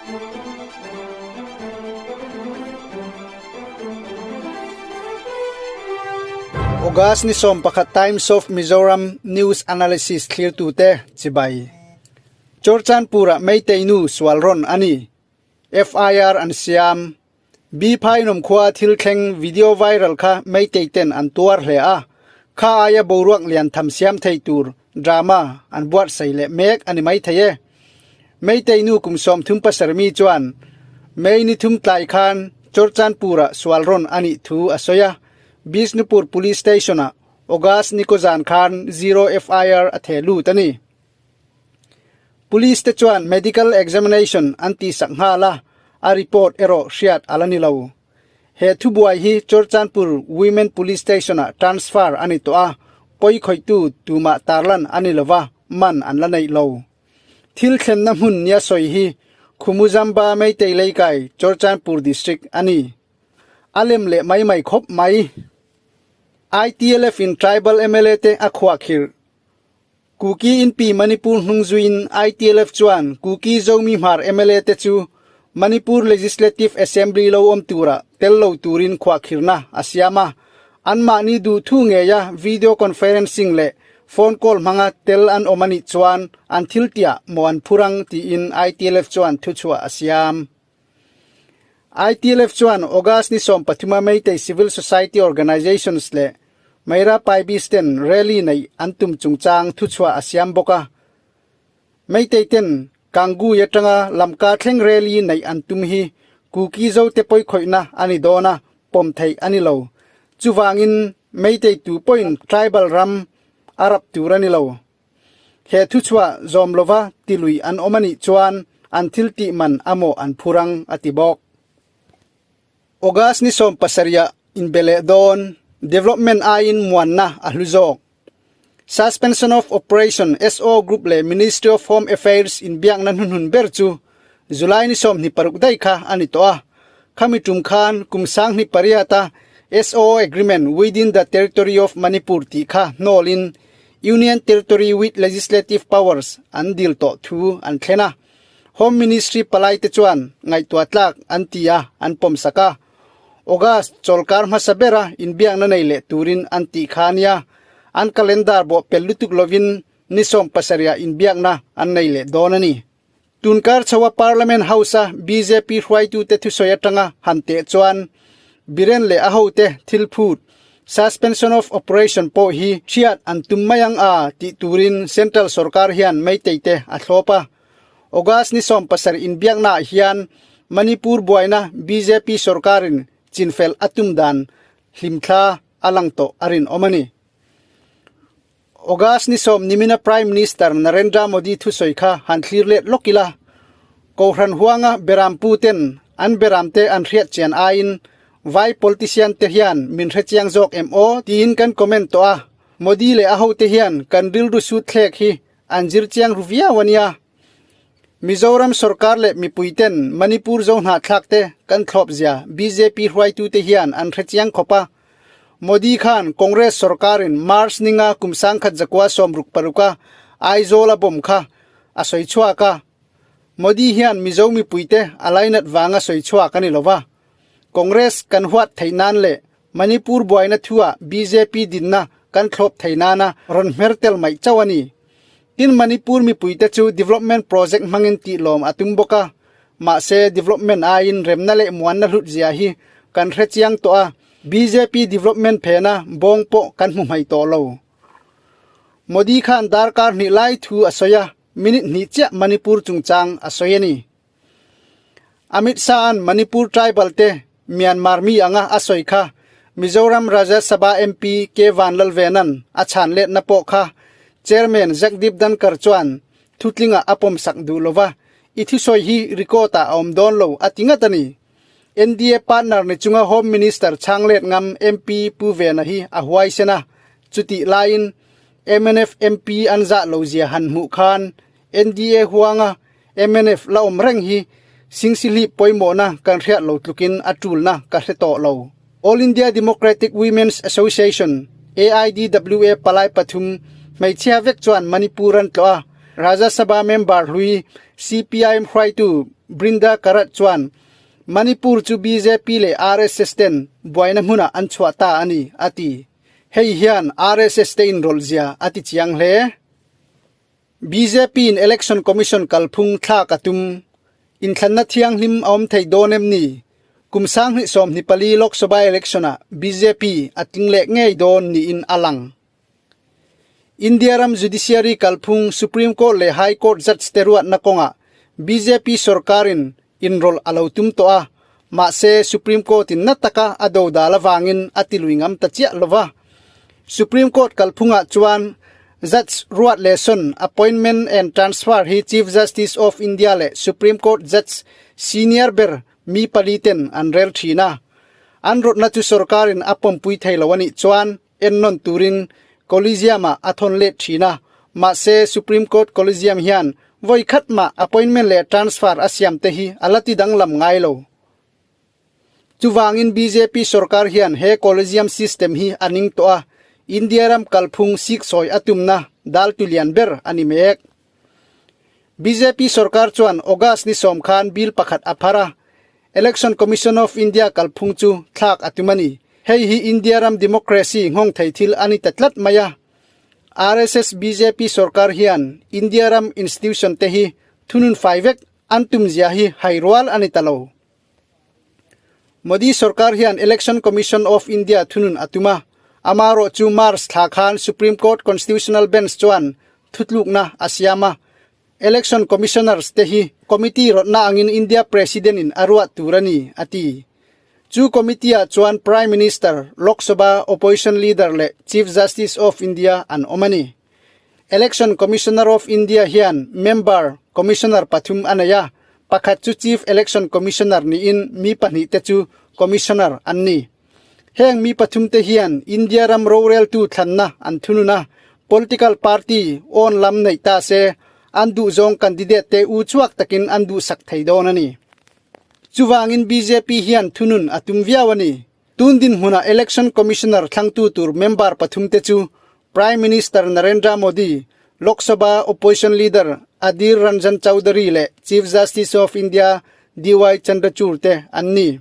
August ni 11 Times of Mizoram News Analysis thlirtute chibai. Churchandpur-ah Meitei nu sual rawn a ni. FIR an siam. B Phainom khua thil thleng video viral kha Meitei ten an tuar hle a, kha aia boruak lian tham siam thei tur drama an buatsaih leh mek a ni maithei e. Meitei nu kum 37 mi chuan May ni thum tlai khan Churchandpur-ah sual rawn a nih thu a sawi a, Bishnupur Police Station-ah August ni kaw zan khan zero FIR a theh lut a ni. Police te chuan medical examination an tihsak nghal a, a report erawh hriat a la ni lo. He thubuai hi Churchandpur Women Police Station-ah transfer a ni tawh a, pawi khawihtu tumah tarlan a ni lova, man an la neih lo. Thil thlenna hmun nia sawi hi Khumuzamba Meitei Leikai, Churchandpur District a ni. A lem leh mai mai khawp mai. ITLF in Tribal mla te a khuahkhirh. Kuki inpi Manipur hnung zuiin ITLF chuan Kuki Zomi Hmar mla te chu Manipur Legislative Assembly lo awm tura tel lo turin khuahkhirhna a siam a. Anmahni duhthu ngeia video conferencing leh phone call hmanga tel an awm a nih chuan an thiltiah maw an phur ang tiin ITLF chuan thuchhuah a siam. ITLF chuan August ni 13 a Meitei Civil Society Organizations leh Meira Paibis ten rally neih an tum chungchang thuchhuah a siam bawk a. Meitei ten Kangui atanga Lamka thleng rally neih an tum hi Kuki Zote pawikhawihna a ni dawn a, pawm theih a ni lo. Chuvangin Meitei tu pawhin tribal ram a rap tur a ni lo. He thuchhuah zawm lova tilui an awm a nih chuan an thil tih man a mawh an phur ang, a ti bawk. August ni 17 ah inbe leh dawn development aiin muanna a hlu zawk. Suspension of Operation, SO, Group leh Ministry of Home Affairs inbiakna hnuhnun ber chu July ni 26 daih kha a ni tawh a. Khami tum khan kum 2008 a SO Agreement within the Territory of Manipur tih kha hnawlin Union Territory with Legislative Powers an dil tawh thu an thlen a. Home Ministry palai te chuan ngaihtuah tlak an ti a, an pawmsak a. August chawlkar hmasa bera inbiakna nei leh turin an tih kha a nia. An calendar bawh pel lutuk lovin ni 17 ah inbiakna an nei leh dawn a ni. Tunkar chhoa Parliament House-a bjp hruaitute thusawi atanga han teh chuan Biren leh a hote thil phut, suspension of operation, pawh hi hriat an tum mai ang a tih turin Central sorkar hian Meitei te a thlawp a. August ni 17 inbiaknaah hian Manipur buaina bjp sorkarin chinfel a tum dan hlimthla a lang tawh a rinawm a ni. August ni 10 nimina Prime Minister Narendra Modi thusawi kha han thlir let lawk ila. Kohhran huanga berampu ten an beramte an hriat chian aiin vai politician te hian min hre chiang zawk em aw tiin kan comment tawh a. Modi leh a hote hian kan rilru sut thlek hi an zir chiang ru viau a nia. Mizoram sorkar leh mipui ten Manipur zo hnahthlak te kan thlawp zia bjp hruaitute hian an hre chiang khawp a. Modi khan Congress sorkarin March ninga kum 1966 a Aizawl a bomb kha a sawi chhuak a. Modi hian Mizo mipuite a lainat vanga sawi chhuak a ni lova. Congress kan huat theih nan leh Manipur buaina thuah bjp dinna kan thlawp thei nana rawn hmer tel mai chauh a ni. Tin Manipur mipuite chu development project hmangin tih lawm a tum bawk a. Mahse development aiin remna leh muanna hlut zia hi kan hre chiang tawh a, bjp development phena bawng pawh kan hmu hmai tawh lo. Modi khan darkar hnih lai thu a sawi a, minute hnih chiah Manipur chungchang a sawi a ni. Amit Shah-a'n Manipur tribal te Myanmar mi anga a sawi kha Mizoram Rajya Sabha MP K Vanlalvena'n a chhan letna pawh kha Chairman Jagdeep Dhankhar chuan thutlingah a pawmsak duh lova, i thusawi hi record-ah a awm dawn lo a ti ngat a ni. NDA partner ni chunga Home Minister chhang let ngam MP Pu Vena hi a huaisen a, chutih laiin mnf MP an zah lo zia han hmuh khan NDA huanga mnf la awm reng hi Singsihlip pawimawhna kan hriat lo tlukin a tulna ka hre tawh lo. All India Democratic Women's Association, AIDWA, palai pathum hmeichhia vek chuan Manipur an tlawh a, Rajya Sabha member hlui CPIM hruaitu. Brinda Karat chuan Manipur chu bjp leh RSS ten buaina hmunah an chhuah ta a ni, a ti. Hei hian RSS te inrawlh zia a ti chiang hle. Bjp in Election Commission kalphung thlak a tum. Inthlanna thianghlim a awm thei dawn em ni? Kum 2024 Lok Sabha Election-ah bjp a tling leh ngei dawn niin a lang. India ram Judiciary kalphung Supreme Court leh High Court judge te ruatna kawngah bjp sorkarin inrawlh a lo tum tawh a, mahse Supreme Court in na taka a dodal avangin a ti lui ngam ta chiah lo va. Supreme Court kalphungah chuan Judge ruat leh sawn appointment and transfer hi Chief Justice of India leh Supreme Court Judge senior ber mi pali ten an rel thin a. An rawtna chu sorkarin a pawmpui thei lo a nih chuan ennawn turin Collegium-ah a thawn let thin a, mahse Supreme Court Collegium hian vawi khat mah appointment leh transfer a siam te hi a la ti danglam ngai lo. Chuvangin bjp sorkar hian he Collegium system hi a ning tawh a, India ram kalphung siksawi a tumna dal tu lian ber a ni mek. Bjp sorkar chuan August ni sawm khan bill pakhat a phar a, Election Commission of India kalphung chu thlak a tum a ni. Hei hi India ram democracy nghawng thei thil a ni ta tlat mai a. RSS bjp sorkar hian India ram institution te hi thunun fai vek an tum zia hi hai rual a ni ta lo. Modi sorkar hian Election Commission of India thunun a tum a, amarawh chu March thla khan Supreme Court Constitutional Bench chuan thutlukna a siam a, Election Commissioners te hi committee rawtna angin India President in a ruah tur a ni, a ti. Chu committee ah chuan Prime Minister, Lok Sabha Opposition Leader leh Chief Justice of India an awm a ni. Election Commissioner of India hian member, Commissioner pathum a nei a, pakhat chu Chief Election Commissioner niin mi pahnihte chu Commissioner an ni. Heng mi pathumte hian India ram roreltu thlanna an thunun a, political party awn lam neih ta se an duhzawng candidate te u chhuak takin an duhsak thei dawn a ni. Chuvangin bjp hian thunun a tum viau a ni. Tun dinhmunah Election Commissioner thlangtu tur member pathumte chu Prime Minister Narendra Modi, Lok Sabha Opposition Leader Adhir Ranjan Chowdhury leh Chief Justice of India DY Chandrachud te an ni.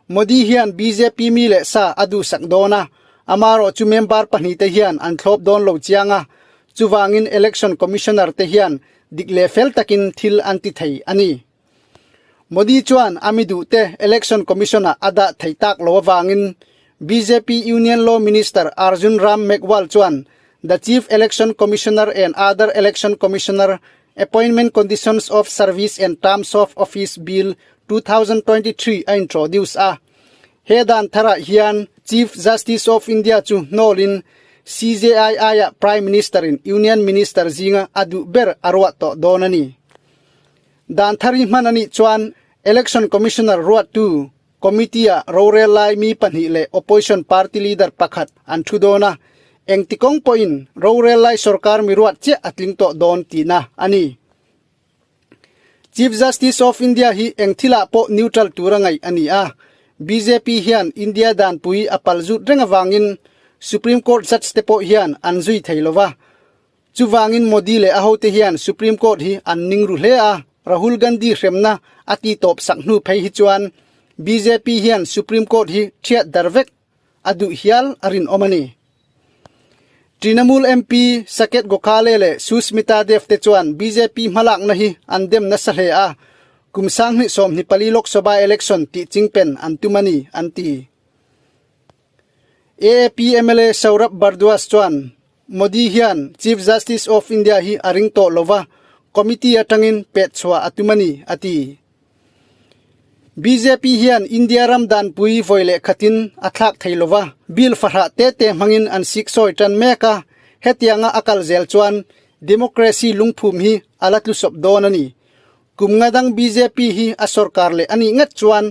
Modi hian bjp mi leh sa a duhsak dawn a, amarawh chu member pahnihte hian an thlawp dawn lo chiang a, chuvangin Election Commissioner te hian dik leh fel takin thil an ti thei a ni. Modi chuan a mi duhte Election Commission-ah a dah thei tak lo avangin bjp Union Law Minister Arjun Ram Meghwal chuan The Chief Election Commissioner and Other Election Commissioner Appointment Conditions of Service and Terms of Office Bill 2023 a introduce a. He dan tharah hian Chief Justice of India chu hnawlin CJI aiah Prime Minister-in Union Minister zinga a duh ber a ruah tawh dawn a ni. Dan thar hi hman a nih chuan Election Commissioner ruattu Committee-ah rorel lai mi pahnih leh Opposition party leader pakhat an thu dawn a, engti kawng pawhin rorel lai sorkar mi ruat chiah a tling tawh dawn tihna a ni. Chief Justice of India hi eng thilah pawh neutral tura ngaih a ni a, bjp hian India danpui a pal zut reng avangin Supreme Court judge te pawh hian an zui thei lo va, Chuvangin Modi leh a hote hian Supreme Court hi an ning ru hle a, Rahul Gandhi hremna a ti tawp sak hnu phei hi chuan bjp hian Supreme Court hi thiat dar vek a duh hial a rinawm a ni. Trinamool MP Saket Gokhale leh Sushmita Dev te chuan bjp hmalakna hi an dem nasa hle a, kum 2024 Lok Sabha election tih chingpen an tum a ni, an ti. AAP mla Saurabh Bhardwaj chuan Modi hian Chief Justice of India hi a ring tawh lo va, committee atangin pet chhuah a tum a ni, a ti. Bjp hian India ram danpui vawi leh khatin a thlak thei lo va, bill fahrah te te hmangin an siksawi tan mek a, hetianga a kal zel chuan democracy lungphum hi a la tlusawp dawn a ni. Kum nga dang bjp hi a sorkar leh a nih ngat chuan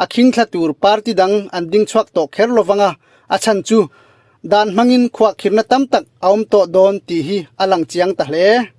a khingthla tur party dang an ding chhuak tawh kher lo vang a, a chhan chu dan hmangin khuahkhirhna tam tak a awm tawh dawn tih hi a lang chiang ta hle.